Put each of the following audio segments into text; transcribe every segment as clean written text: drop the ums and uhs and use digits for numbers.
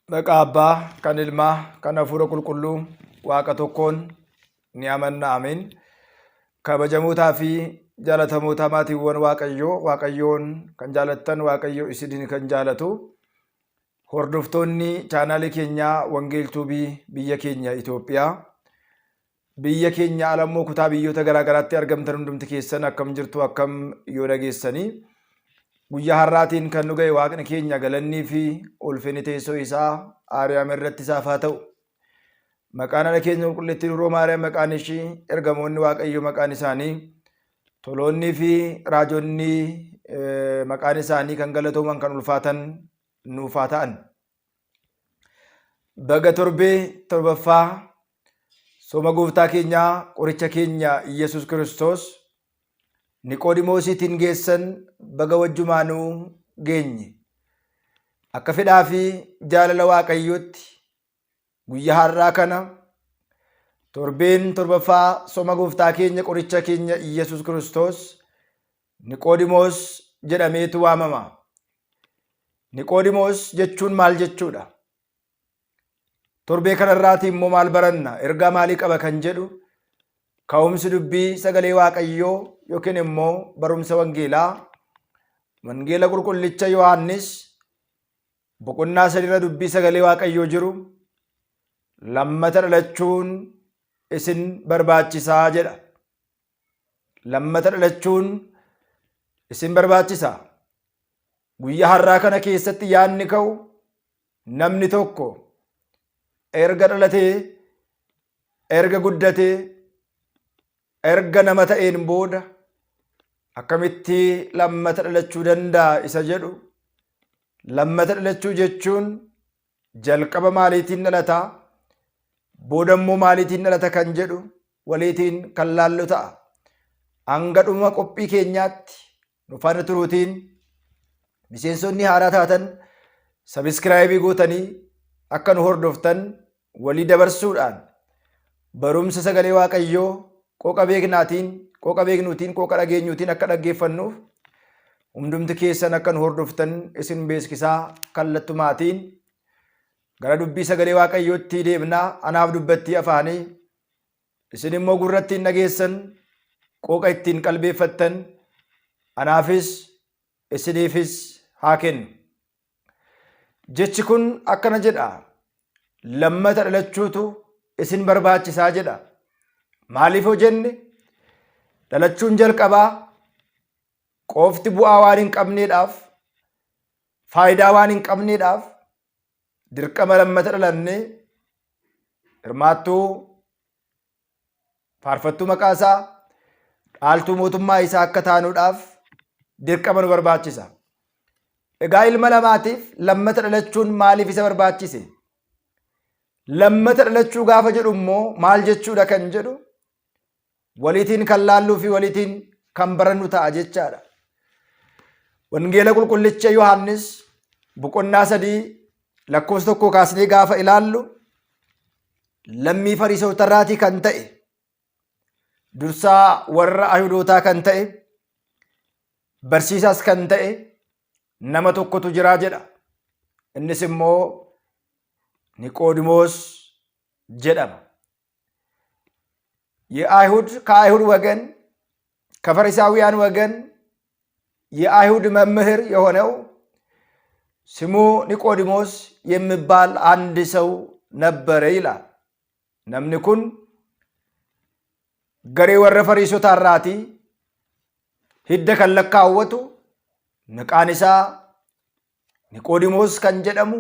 Maqaa Abbaa, kan Ilmaa, kan Hafuura Qulqulluu, Waaqa tokkoon ni amanna. Ameen. Kabajamootaa fi jaalatamoota maatiiwwan Waaqayyoo, Waaqayyoon kan jaalattan, Waaqayyo isiniin kan jaalatu, hordoftoonni chaanaalii keenyaa Wangeel Tuubii biyya keenya Itoophiyaa, biyya keenya alammoo kutaa biyyoota garaa garaatti argamtan hundumti keessan akkam jirtu, akkam yoo dhageessanii? Guyyaa har'aatiin kan nu ga'e Waaqni keenya galannii fi ulfinni teessoo isaa Aariyaam irratti isaaf haa ta'u. Maqaan haadha keenya qulqulleettii Dubroo Maariyaam maqaan ishii, ergamoonni Waaqayyo maqaan isaanii, toloonnii fi raajonni maqaan isaanii kan galatooman kan ulfaatan nuuf haa ta'an. Baga torbee torbaffaa sooma gooftaa keenyaa qoricha keenya Iyyasuus Kiristoos Niqoodimoosiitiin geessan baga wajjumaanuu geenye. Akka fedhaa fi jaalala Waaqayyootti guyyaa har'aa kana torbeen torbaffaa sooma gooftaa keenya qoricha keenya Iyyasuus Kiristoos Niqoodimoos jedhameetu waamama. Niqoodimoos jechuun maal jechuudha? Torbee kanarraatii immoo maal baranna? Ergaa maalii qaba kan jedhu ka'umsi dubbii sagalee Waaqayyoo yookiin immoo barumsa wangeelaa Wangeela qulqullicha Yohaannis boqonnaa sadiirra dubbii sagalee Waaqayyoo jiru lammata dhalachuun isin barbaachisaa jedha. Lammata dhalachuun isin barbaachisa. Guyyaa har'aa kana keessatti yaadni ka'u namni tokko erga dhalatee, erga guddatee, erga nama ta'een booda akkamitti lammata dhalachuu danda'a isa jedhu. Lammata dhalachuu jechuun jalqaba maaliitiin dhalata, booda immoo maaliitiin dhalata kan jedhu waliitiin kan laallu ta'a. Hanga dhuma qophii keenyaatti nu faana turuutiin miseensonni haaraa taatan sabiskiraayibii gootanii akka nu hordoftan walii dabarsuudhaan barumsa sagalee Waaqayyoo qooqa beeknaatiin, qooqa beeknuutiin, qooqa dhageenyuutiin akka dhaggeeffannuuf hundumti keessan akka nu hordoftan isin beeksisaa kallattumaatiin gara dubbii sagalee Waaqayyootti deemnaa. Anaaf dubbattii afaanii, isin immoo gurra ittiin dhageessan, qooqa ittiin qalbeeffattan anaafis isiniifis haa kennu. Jechi kun akkana jedha. Lammata dhalachuutu isin barbaachisaa jedha. Maaliif hoo jenne, dhalachuun jalqabaa qofti bu'aa waan hin qabneedhaaf, faayidaa waan hin qabneedhaaf dirqama lammata dhalannee hirmaattuu faarfattuu maqaa isaa, dhaaltuu mootummaa isaa akka taanuudhaaf dirqama nu barbaachisa. Egaa ilma namaatiif lammata dhalachuun maaliif isa barbaachise? Lammata dhalachuu gaafa jedhu immoo maal jechuudha kan jedhu waliitiin kan laalluu fi waliitiin kan barannu ta'a jechaadha. Wangeela qulqullicha Yohaannis boqonnaa 3 lakkoofsa 1 kaasnee gaafa ilaallu, lammii Fariisotarraatii kan ta'e, dursaa warra Ayihudootaa kan ta'e, barsiisaas kan ta'e nama tokkotu jiraa jedha. Innis immoo Niqoodimoos jedhama. የአይሁድ ከአይሁድ ወገን ከፈሪሳውያን ወገን የአይሁድ መምህር የሆነው ስሙ ኒቆዲሞስ የሚባል አንድ ሰው ነበረ ይላል። Namni kun garee warra Fariisotaa irraatii hidda kan lakkaawwatu, maqaan isaa Niqoodimoos kan jedhamu,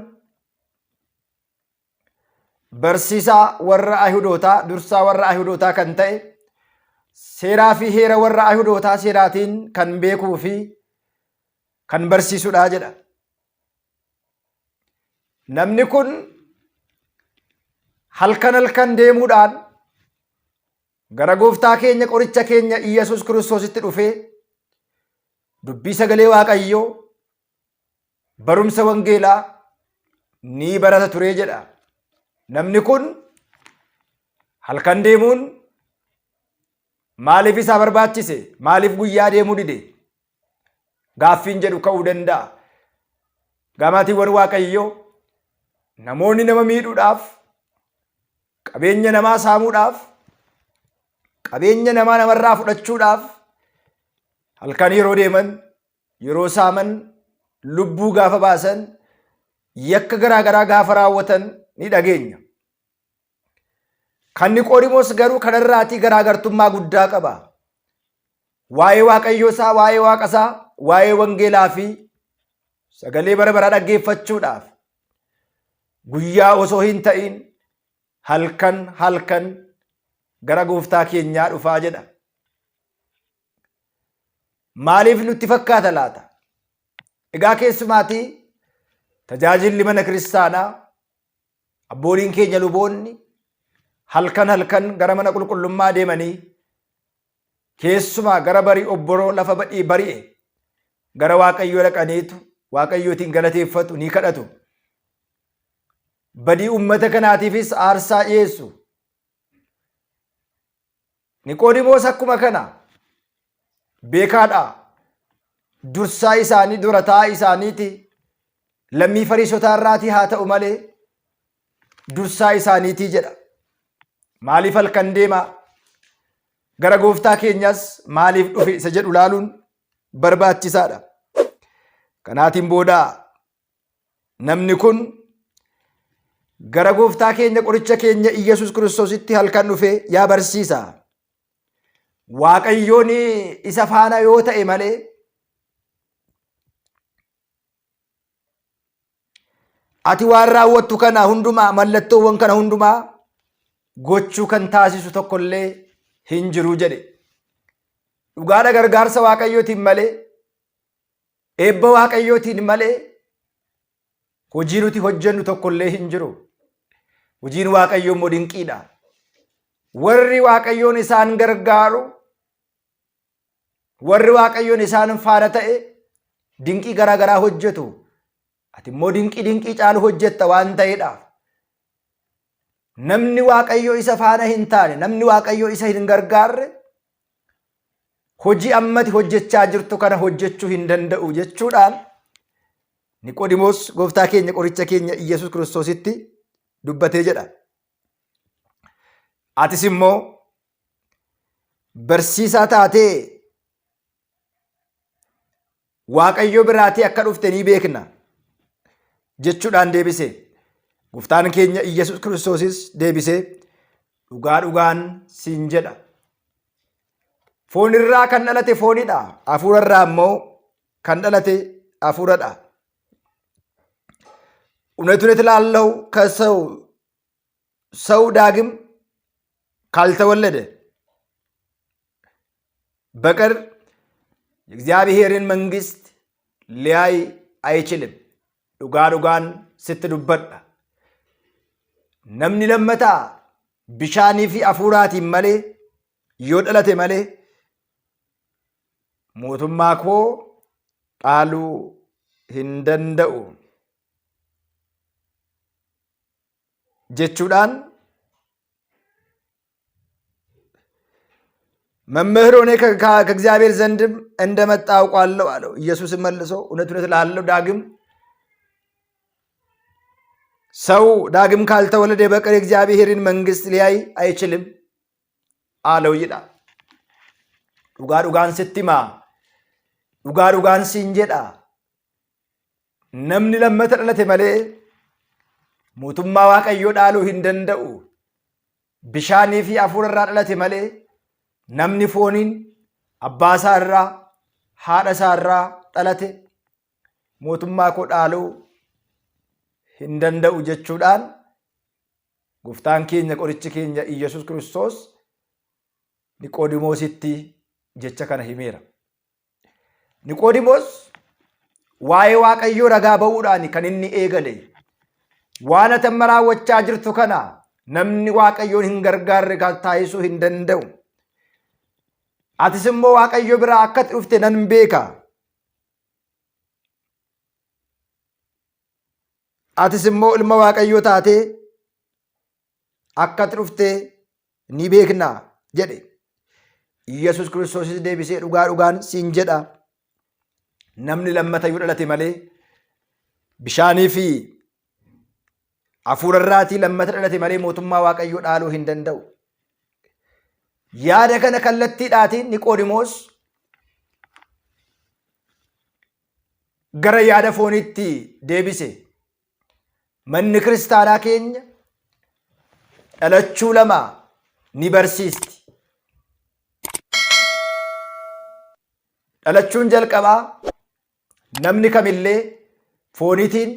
barsiisaa warra Ayihudootaa, dursaa warra Ayihudootaa kan ta'e, seeraa fi heera warra Ayihudootaa seeraatiin kan beekuu fi kan barsiisudha jedha. Namni kun halkan halkan deemuudhaan gara gooftaa keenya qoricha keenya Iyyasuus Kiristoositti dhufee dubbii sagalee Waaqayyoo, barumsa wangeelaa ni barata ture jedha. Namni kun halkan deemuun maaliif isaa barbaachise? Maaliif guyyaa deemuu dide? Gaaffiin jedhu ka'uu danda'a. Gaamaatiiwwan Waaqayyoo, Namoonni nama miidhuudhaaf, qabeenya namaa saamuudhaaf, qabeenya namaa namarraa fudhachuudhaaf halkan yeroo deeman, yeroo saaman, lubbuu gaafa baasan, yakka garaa garaa gaafa raawwatan ni dhageenya. Kan Niqoodimoos garuu kanarraatii garaagartummaa guddaa qaba. Waa'ee Waaqayyoo isaa, waa'ee Waaqa isaa, waa'ee wangeelaa fi sagalee bara baraa dhaggeeffachuudhaaf guyyaa osoo hin ta'in halkan halkan gara gooftaa keenyaa dhufaa jedha. Maaliif nutti fakkaata laata? Egaa keessumaatii tajaajilli mana kiristaanaa abbooliin keenya luboonni halkan halkan gara mana qulqullummaa deemanii keessumaa gara barii obboroo lafa badhii bari'e gara Waaqayyoo dhaqaniitu Waaqayyootiin galateeffatu ni kadhatu. Badii uummata kanaatiifis aarsaa dhiyeessu. Niqoodimoos akkuma kana beekaadha. Dursaa isaanii dura taa'aa isaaniiti. Lammii Fariisotaa irraatii haa ta'u malee dursaa isaaniitii jedha. Maaliif halkan deema? Gara gooftaa keenyas maaliif dhufe isa jedhu ilaaluun barbaachisaadha. Kanaatiin booda namni kun gara gooftaa keenya qoricha keenya Iyyasuus Kiristoositti halkan dhufe yaa barsiisa. Waaqayyoon isa faana yoo ta'e malee ati waan raawwattu kana hundumaa mallattoowwan kana hundumaa gochuu kan taasisu tokkollee hin jiru jedhe. Dhugaadha gargaarsa Waaqayyootiin malee eebba Waaqayyootiin malee hojii nuti hojjennu tokkollee hin jiru. Hojiin Waaqayyoo immoo dinqiidha. Warri Waaqayyoon isaan gargaaru Warri Waaqayyoon isaan faana ta'e dinqii garaa garaa hojjetu. Ati immoo dinqii dinqii caalu hojjetta waan ta'eedhaaf. Namni Waaqayyo isa faana hin taane, namni Waaqayyo isa hin gargaarre hojii ammati hojjechaa jirtu kana hojjechuu hin danda'u jechuudhaan Niqoodimoos gooftaa keenya qoricha keenya Iyyasuus Kiristoositti dubbatee jedha. Atis immoo barsiisaa taatee Waaqayyo biraatii akka dhufte ni beekna jechuudhaan deebise. Gooftaan keenya Iyyasuus Kiristoosis deebisee dhugaa dhugaan siin jedha. Foonirraa kan dhalate foonidha. Hafuurarraa immoo kan dhalate hafuuradha. እውነት እውነት እላለሁ ከሰው ሰው ዳግም ካልተወለደ በቀር የእግዚአብሔርን መንግስት ሊያይ አይችልም። Dhugaa dhugaan sitti dubbadha. Namni lammataa bishaanii fi hafuuraatiin malee yoo dhalate malee mootummaa koo dhaaluu hin danda'u jechuudhaan መምህር ሆኔ ከእግዚአብሔር ዘንድም እንደመጣ አውቋለሁ አለው። ኢየሱስም መልሶ እውነት እውነት እልሃለሁ ዳግም ሰው ዳግም ካልተወለደ በቀር የእግዚአብሔርን መንግስት ሊያይ አይችልም አለው ይላል። Dhugaa dhugaan sitti hima. Dhugaa dhugaan siin jedha. Namni lammata dhalate malee mootummaa Waaqayyoo dhaaluu hin danda'u. Bishaanii fi hafuura irraa dhalate malee namni fooniin abbaa isaa irraa haadha isaa irraa dhalate mootummaa koo dhaaluu hin danda'u jechuudhaan gooftaan keenya qorichi keenya Iyyasuus Kiristoos Niqoodimoositti jecha kana himeera. Niqoodimoos waa'ee Waaqayyoo ragaa ba'uudhaan kan inni eegale. Waan ati amma raawwachaa jirtu kana namni Waaqayyoon hin gargaarre taasisuu hin danda'u. Atis immoo Waaqayyo biraa akka ati dhufte nan beeka. Atis immoo ilma Waaqayyoo taatee akka ati dhufte ni beekna jedhe. Yesus Kiristoosis deebisee dhugaa dhugaan siin jedha. Namni lammata yoo dhalate malee bishaanii fi Hafuura irraatii lammata dhalate malee mootummaa Waaqayyoo dhaaluu hin danda'u. Yaada kana kallattiidhaatiin Niqoodimoos gara yaada fooniitti deebise. Manni kiristaanaa keenya dhalachuu lama ni barsiisti. Dhalachuun jalqabaa namni kamillee fooniitiin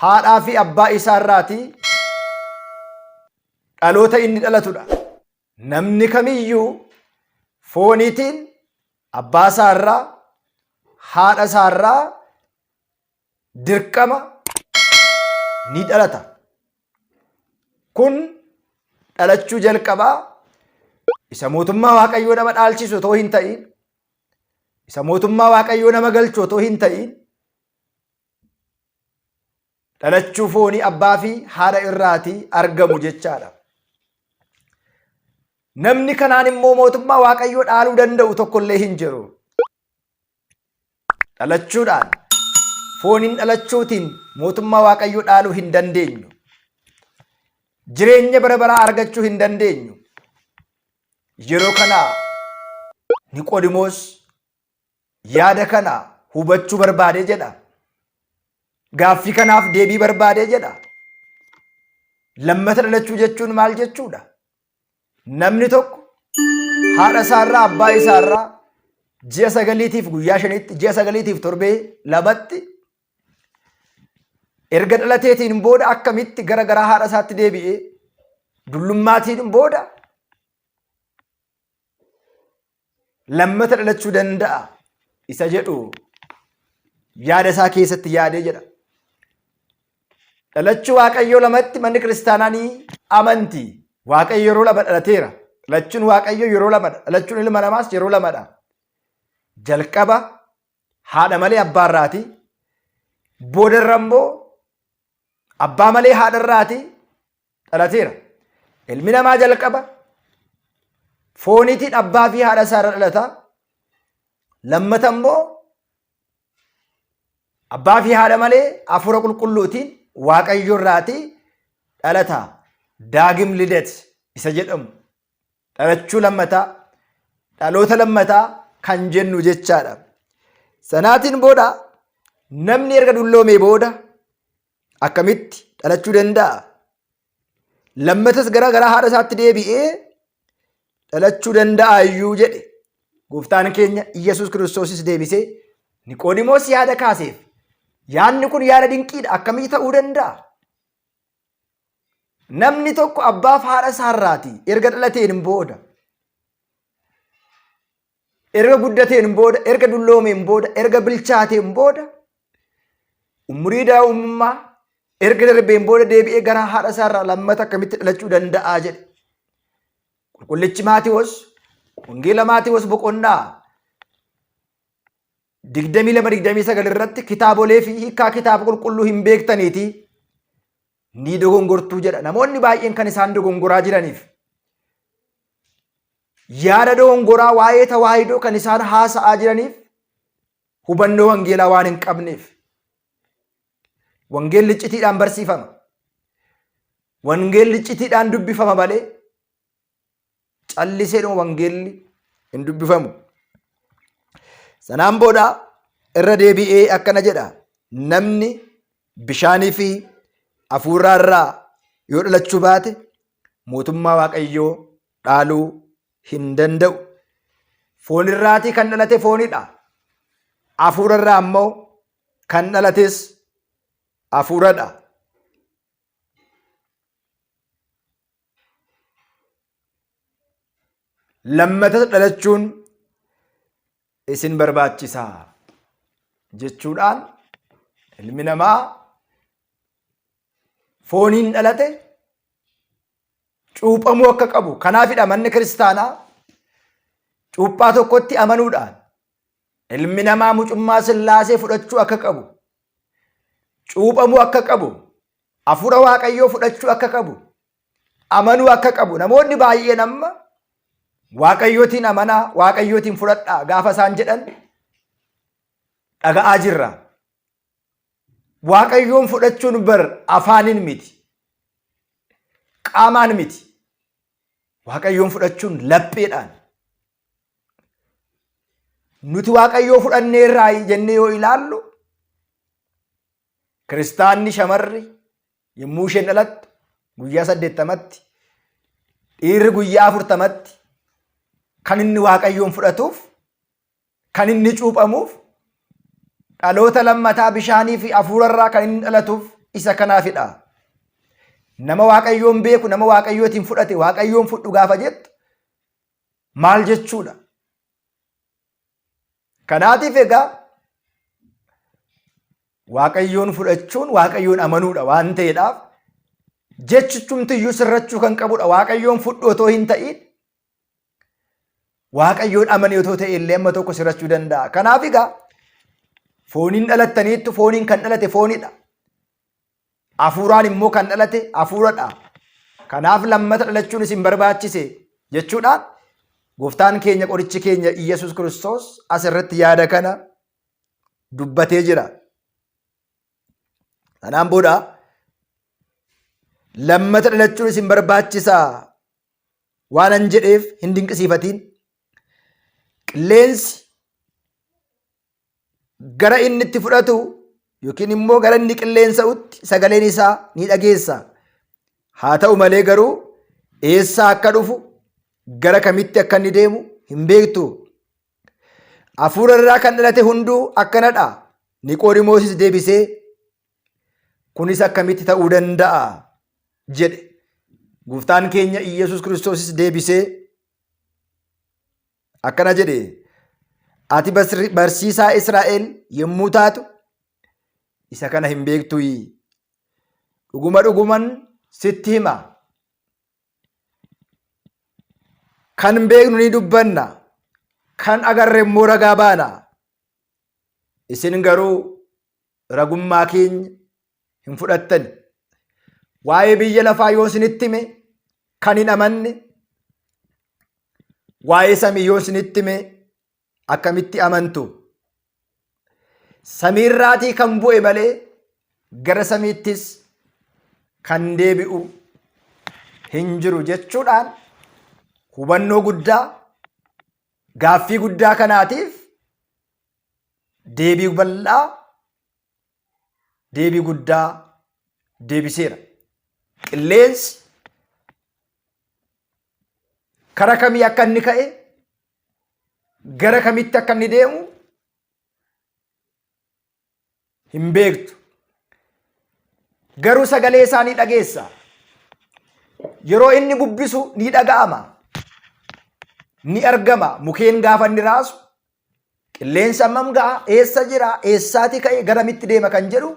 haadhaa fi abbaa isaa irraatii dhaloota inni dhalatudha. Namni kamiyyuu fooniitiin abbaa isaa irraa haadha isaa irraa dirqama ni dhalata. Kun dhalachuu jalqabaa isa mootummaa Waaqayyoo nama dhaalchisu otoo hin ta'in, isa mootummaa Waaqayyoo nama galchu otoo hin ta'in, dhalachuu foonii abbaa fi haadha irraatii argamu jechaadha. Namni kanaan immoo mootummaa Waaqayyoo dhaaluu danda'u tokkollee hin jiru. Dhalachuudhaan fooniin dhalachuutiin mootummaa Waaqayyoo dhaaluu hin dandeenyu. Jireenya bara baraa argachuu hin dandeenyu. Yeroo kana Niqoodimoos yaada kana hubachuu barbaade jedha. Gaaffii kanaaf deebii barbaade jedha. Lammata dhalachuu jechuun maal jechuudha? Namni tokko haadha isaarraa abbaa isaarraa ji'a sagaliitiif guyyaa shanitti ji'a sagaliitiif torbee lamatti erga dhalateetiin booda akkamitti gara garaa haadha isaatti deebi'ee dullummaatiin booda lammata dhalachuu danda'a isa jedhu yaada isaa keessatti yaadee jedha. Dhalachuu Waaqayyoo lamatti manni kiristaanaa ni amanti. Waaqayyo yeroo lama dhalateera. Dhalachuun Waaqayyoo yeroo lamadha. Dhalachuun ilma namaas yeroo lamadha. Jalqaba haadha malee abbaa irraati. Boodarra immoo abbaa malee haadha irraati dhalateera. Ilmi namaa jalqaba fooniitiin abbaa fi haadha isaa irra dhalata. Lammata immoo abbaa fi haadha malee hafuura qulqulluutiin Waaqayyo irraatii dhalata. Daagim lidet isa jedhamu dhalachuu lammataa dhaloota lammataa kan jennu jechaadha. Sanaatiin booda namni erga dulloomee booda akkamitti dhalachuu danda'a? Lammatas gara garaa haadha isaatti deebi'ee dhalachuu danda'a iyyuu jedhe. Gooftaan keenya Iyyasuus Kiristoosis deebisee Niqoodimoos yaada kaaseef. Yaadni kun yaada dinqiidha. Akkamii ta'uu danda'a? Namni tokko abbaaf haadha isaarraati erga dhalateen booda erga guddateen booda erga dulloomeen booda erga bilchaateen booda umurii daa'imummaa erga darbeen booda deebi'ee gara haadha isaarraa lammata akkamitti dhalachuu danda'a jedhe. Qulqullichi Maatiwoos Wangeela Maatiwoos boqonnaa 22-29 irratti kitaabolee fi hiikkaa kitaaba qulqulluu hin beektaniitii ni dogongortuu jedha. Namoonni baay'een kan isaan dogongoraa jiraniif yaada dogongoraa waa'ee tawaahidoo kan isaan haasa'aa jiraniif hubannoo wangeelaa waan hin qabneef. Wangeelli iccitiidhaan barsiifama. Wangeelli iccitiidhaan dubbifama malee calliseedhuma wangeelli hin dubbifamu. Sanaan booda irra deebi'ee akkana jedha. Namni bishaanii fi hafuuraa irraa yoo dhalachuu baate mootummaa Waaqayyoo dhaaluu hin danda'u. Foonirraatii kan dhalate foonidha. Hafuurarraa immoo kan dhalates hafuuradha. Lammata dhalachuun isin barbaachisa jechuudhaan ilmi namaa fooniin dhalate cuuphamuu akka qabu. Kanaafidha manni kiristaanaa cuuphaa tokkotti amanuudhaan ilmi namaa mucummaa sillaasee fudhachuu akka qabu, cuuphamuu akka qabu, hafuura Waaqayyoo fudhachuu akka qabu, amanuu akka qabu. Namoonni baay'een amma Waaqayyootiin amanaa, Waaqayyootiin fudhadhaa gaafa isaan jedhan dhaga'aa jirra. Waaqayyoon fudhachuun bar afaaniin miti. Qaamaan miti. Waaqayyoon fudhachuun lapheedhaan. Nuti Waaqayyoo fudhanneerraa jennee yoo ilaallu kiristaanni shamarri yommuu isheen dhalattu guyyaa 80tti dhiirri guyyaa 40tti kan inni Waaqayyoon fudhatuuf kan inni cuuphamuuf dhaloota lammataa bishaanii fi hafuurarraa kan inni dhalatuuf isa kanaafidha. Nama Waaqayyoon beeku, nama Waaqayyootiin fudhate, Waaqayyoon fudhu gaafa jettu maal jechuudha? Kanaatiif egaa Waaqayyoon fudhachuun Waaqayyoon amanuudha waan ta'eedhaaf jechichumtiyyuu sirrachuu kan qabudha. Waaqayyoon fudhu otoo hin ta'iin Waaqayyoon amanii otoo ta'e illee amma tokko sirrachuu danda'a. Kanaaf egaa fooniin dhalattaniittu fooniin kan dhalate foonidha. Hafuuraan immoo kan dhalate hafuuradha. Kanaaf lammata dhalachuun isin barbaachise jechuudhaan gooftaan keenya qorichi keenya Iyyasuus Kiristoos asirratti yaada kana dubbatee jira. Kanaan booda lammata dhalachuun isin barbaachisaa waanan jedheef hin dinqisiifatiin. Qilleensi gara inni itti fudhatu yookiin immoo gara inni qilleensa'utti sagaleen isaa ni dhageessa. Haa ta'u malee garuu eessaa akka dhufu gara kamitti akka inni deemu hin beektu. Hafuura irraa kan dhalate hunduu akkanadha. Niqoodimoosis deebisee kunis akkamitti ta'uu danda'a jedhe. Gooftaan keenya Iyyasuus Kiristoosis deebisee akkana jedhe ati barsiisaa Israa'el yommuu taatu isa kana hin beektuyi. Dhuguma dhuguman sitti hima. Kan beeknu ni dubbanna, kan agarre immoo ragaa baana. Isin garuu ragummaa keenya hin fudhattani. Waa'ee biyya lafaa yoo isinitti hime kan hin amanne, waa'ee samii yoo isinitti hime akkamitti amantu? Samiirraatii kan bu'e malee gara samiittis kan deebi'u hin jiru jechuudhaan hubannoo guddaa gaaffii guddaa kanaatiif deebii bal'aa deebii guddaa deebiseera. Qilleensi kara kamii akka inni ka'e gara kamitti akka inni deemu hin beektu. Garuu sagalee isaa ni dhageessa. Yeroo inni bubbisu ni dhaga'ama. Ni argama. Mukeen gaafa inni raasu qilleensa hammam ga'a? Eessa jira? Eessaati ka'e? Garamitti deema kan jedhu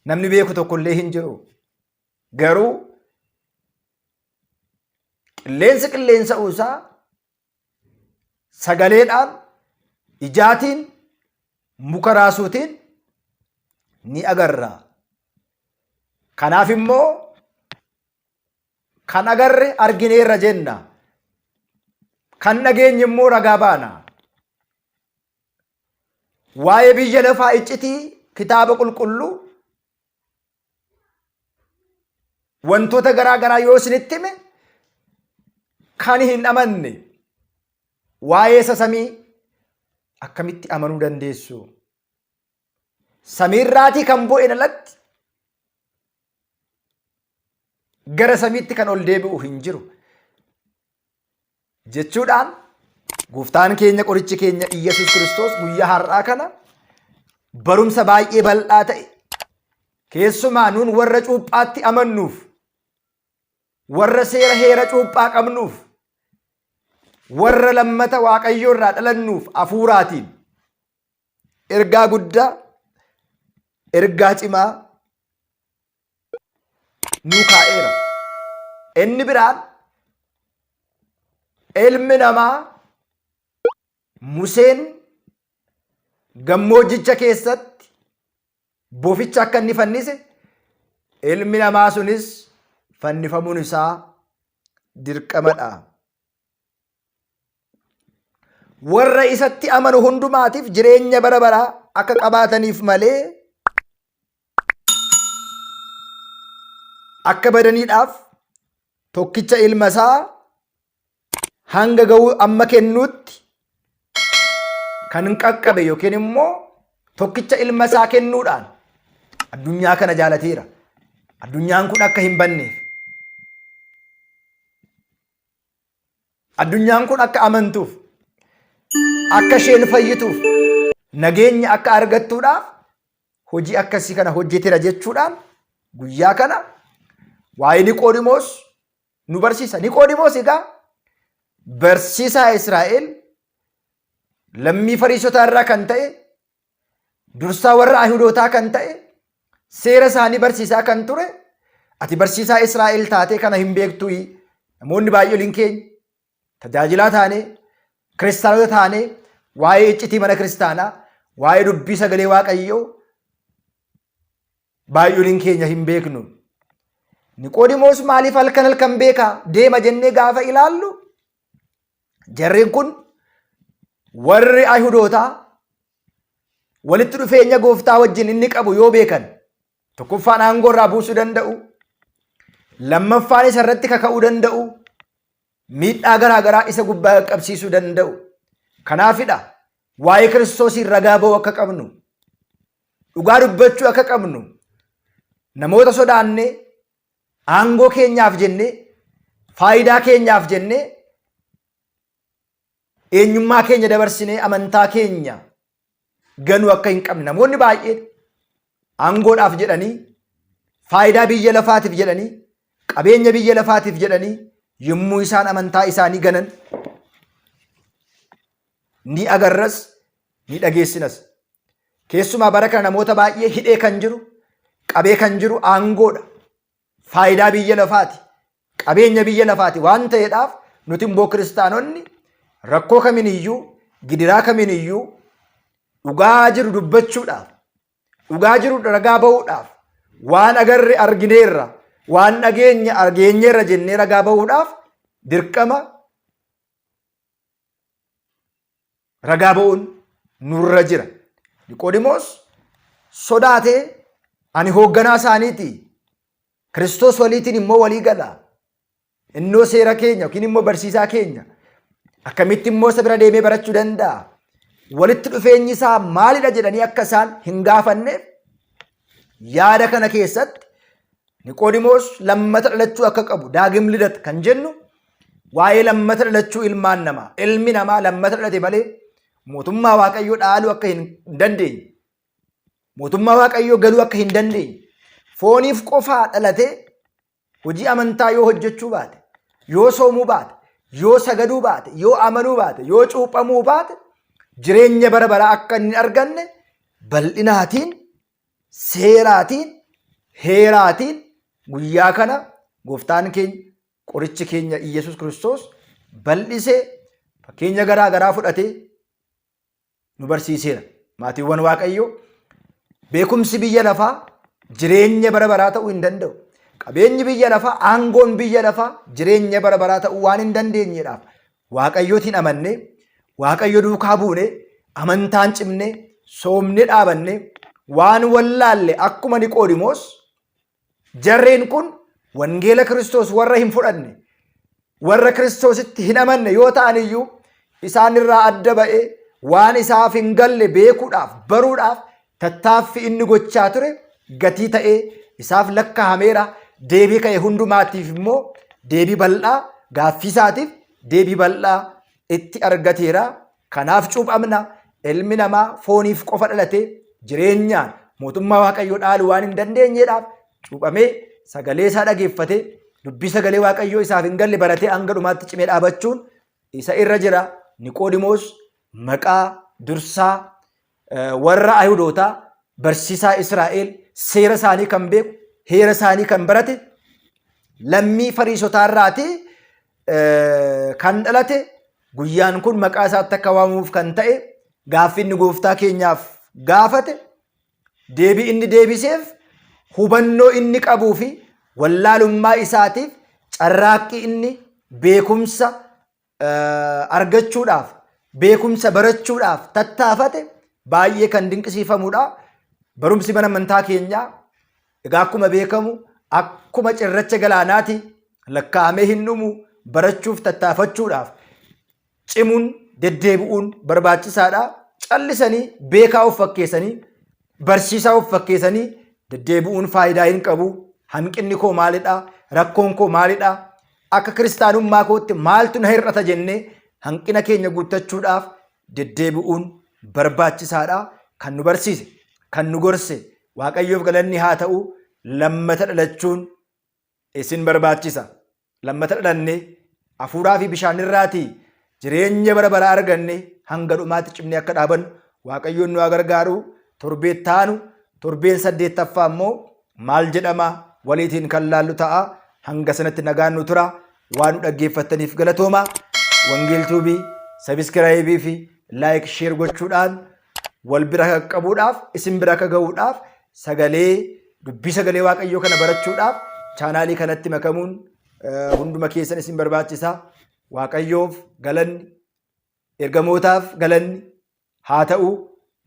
namni beeku tokkollee hin jiru. Garuu qilleensi qilleensa'uu isaa sagaleedhaan, ijaatiin, muka raasuutiin ni agarra. Kanaaf immoo kan agarre argineerra jenna. Kan dhageenye immoo ragaa baana. Waa'ee biyya lafaa iccitii kitaaba qulqulluu wantoota garaa garaa yoo isinitti hime kan hin amanne waa'ee isa samii akkamitti amanuu dandeessu? Samiirraatii kan bu'een alatti gara samiitti kan ol deebi'u hin jiru. Jechuudhaan gooftaan keenya qorichi keenya Iyyasuus Kiristoos guyyaa har'aa kana barumsa baay'ee bal'aa ta'e keessumaa nuun warra cuuphaatti amannuuf warra seera heera cuuphaa qabnuuf warra lammata Waaqayyoo irraa dhalannuuf hafuuraatiin ergaa guddaa ergaa cimaa nuu kaa'eera. Inni biraan ilmi namaa Museen gammoojjicha keessatti boficha akka inni fannise ilmi namaa sunis fannifamuun isaa dirqamadha. Warra isatti amanu hundumaatiif jireenya bara baraa akka qabaataniif malee akka badaniidhaaf Tokkicha ilma isaa hanga ga'uu amma kennuutti kan qaqqabe yookiin immoo tokkicha ilma isaa kennuudhaan addunyaa kana jaalateera. Addunyaan kun akka hin banneef. Addunyaan kun akka amantuuf, akka isheen fayyituuf, nageenya akka argattuudhaaf hojii akkasii kana hojjeteera jechuudhaan guyyaa kana waa'ee Niqoodimoos nu barsiisa. Niqoodimoos egaa barsiisaa Israa'el lammii Fariisotaa irraa kan ta'e dursaa warra Ayihudootaa kan ta'e seera isaanii barsiisaa kan ture ati barsiisaa Israa'el taatee kana hin beektuu namoonni baay'een keenya tajaajilaa taanee kiristaanota taanee waa'ee iccitii mana kiristaanaa waa'ee dubbii sagalee waaqayyoo baay'ooliin keenya hin beeknu. Niqoodimoos maaliif halkan halkan beekaa deema jennee gaafa ilaallu jarreen kun warri Ayihudootaa walitti dhufeenya gooftaa wajjin inni qabu yoo beekan tokkoffaan aangoo irraa buusuu danda'u, lammaffaan isa irratti kaka'uu danda'u, miidhaa garaa garaa isa gubbaa qaqqabsiisuu danda'u. Kanaafidha waa'ee Kiristoosiin ragaa ba'uu akka qabnu, dhugaa dubbachuu akka qabnu, namoota sodaannee, aangoo keenyaaf jennee, faayidaa keenyaaf jennee, eenyummaa keenya dabarsinee amantaa keenya ganuu akka hin qabne namoonni baay'een aangoodhaaf jedhanii faayidaa biyya lafaatiif jedhanii qabeenya biyya lafaatiif jedhanii yommuu isaan amantaa isaanii ganan ni agarras ni dhageessinas. Keessumaa bara kana namoota baay'ee hidhee kan jiru qabee kan jiru aangoodha. Faayidaa biyya lafaati. Qabeenya biyya lafaati waan ta'eedhaaf nuti immoo kiristaanonni rakkoo kaminiyyuu gidiraa kaminiyyuu dhugaa jiru dubbachuudhaaf dhugaa jiru ragaa ba'uudhaaf waan agarre argineerra waan dhageenye argeenyeerra jennee ragaa ba'uudhaaf dirqama ragaa ba'uun nurra jira. Niqoodimoos sodaatee ani hoogganaa isaaniiti. Kiristoos waliitiin immoo walii gala. Innoo seera keenya yookiin immoo barsiisaa keenya. Akkamitti immoo isa bira deemee barachuu danda'a? Walitti dhufeenyi isaa maalidha jedhanii akka isaan hin gaafanneef yaada kana keessatti Niqoodimoos lammata dhalachuu akka qabu daagim lidat kan jennu waa'ee lammata dhalachuu ilmaan namaa ilmi namaa lammata dhalate malee mootummaa waaqayyoo dhaaluu akka hin dandeenye mootummaa waaqayyoo galuu akka hin dandeenye fooniif qofaa dhalatee hojii amantaa yoo hojjechuu baate yoo soomuu baate yoo sagaduu baate yoo amanuu baate yoo cuuphamuu baate jireenya bara baraa akka hin arganne bal'inaatiin seeraatiin, heeraatiin guyyaa kana gooftaan keenya qorichi keenya Iyyasuus Kiristoos bal'isee fakkeenya garaa garaa fudhatee nu barsiiseera. Maatiiwwan Waaqayyoo beekumsi biyya lafaa jireenya bara baraa ta'uu hin danda'u. Qabeenyi biyya lafaa, aangoon biyya lafaa jireenya bara baraa ta'uu waan hin dandeenyeedhaaf Waaqayyootiin amannee, Waaqayyo duukaa buune, amantaan cimnee, soomnee dhaabanne, waan wallaalle akkuma Niqoodimoos jarreen kun wangeela Kiristoos warra hin fudhanne, warra Kiristoositti hin amanne yoo ta'an iyyuu isaan irraa adda ba'ee waan isaaf hin galle beekuudhaaf, baruudhaaf tattaaffii inni gochaa ture gatii ta'ee isaaf lakkaa'ameera. Deebii ka'e hundumaatiif immoo deebii bal'aa gaaffii isaatiif deebii bal'aa itti argateera. Kanaaf cuuphamna ilmi namaa fooniif qofa dhalatee jireenyaan mootummaa Waaqayyoo dhaaluu waan hin dandeenyeedhaaf cuuphamee sagalee isaa dhageeffatee dubbii sagalee Waaqayyoo isaaf hin galle baratee hanga dhumaatti cimee dhaabachuun isa irra jira. Niqoodimoos maqaa dursaa warra Ayihudootaa barsiisaa Israa'el seera isaanii kan beeku heera isaanii kan barate lammii Fariisotaa irraati kan dhalate guyyaan kun maqaa isaatti akka waamamuuf kan ta'e gaaffii inni gooftaa keenyaaf gaafate deebii inni deebiseef hubannoo inni qabuu fi wallaalummaa isaatiif carraaqqii inni beekumsa argachuudhaaf beekumsa barachuudhaaf tattaafate baay'ee kan dinqisiifamudha. Barumsi mana amantaa keenyaa egaa akkuma beekamu akkuma cirracha galaanaati. Lakkaa'amee hin dhumu barachuuf tattaafachuudhaaf cimuun deddeebi'uun barbaachisaadha. Callisanii beekaa of fakkeessanii barsiisaa of fakkeessanii deddeebi'uun faayidaa hin qabu. Hanqinni koo maalidha? Rakkoon koo maalidha? Akka kiristaanummaa kootti maaltu na hir'ata jennee hanqina keenya guuttachuudhaaf deddeebi'uun barbaachisaadha. Kan nu barsiise, kan nu gorse, Waaqayyoof galanni haa ta'u lammata dhalachuun isin barbaachisa. Lammata dhalanne hafuuraa fi bishaanirraatii jireenya bara baraa arganne hanga dhumaatti cimnee akka dhaabannu Waaqayyoon nu haa gargaaru. Torbee taanu torbeen saddeettaffaa immoo maal jedhama waliitiin kan laallu ta'a. Hanga sanatti nagaan nu tura. Waan nu dhaggeeffattaniif galatooma. Wangeel Tuubii sabiskiraayibii fi laayik sheer gochuudhaan wal bira qaqqabuudhaaf isin bira akka gahuudhaaf sagalee dubbii sagalee waaqayyoo kana barachuudhaaf chaanaalii kanatti makamuun hunduma keessan isin barbaachisa. Waaqayyoof galanni ergamootaaf galanni haa ta'u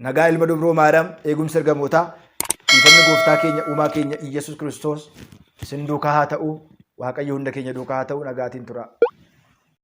nagaa ilma dubroo maariyaam eegumsa ergamootaa dhiifamni gooftaa keenya uumaa keenya Iyyasuus Kiristoos isin duukaa haa ta'u waaqayyo hunda keenya duukaa haa ta'u nagaatiin tura.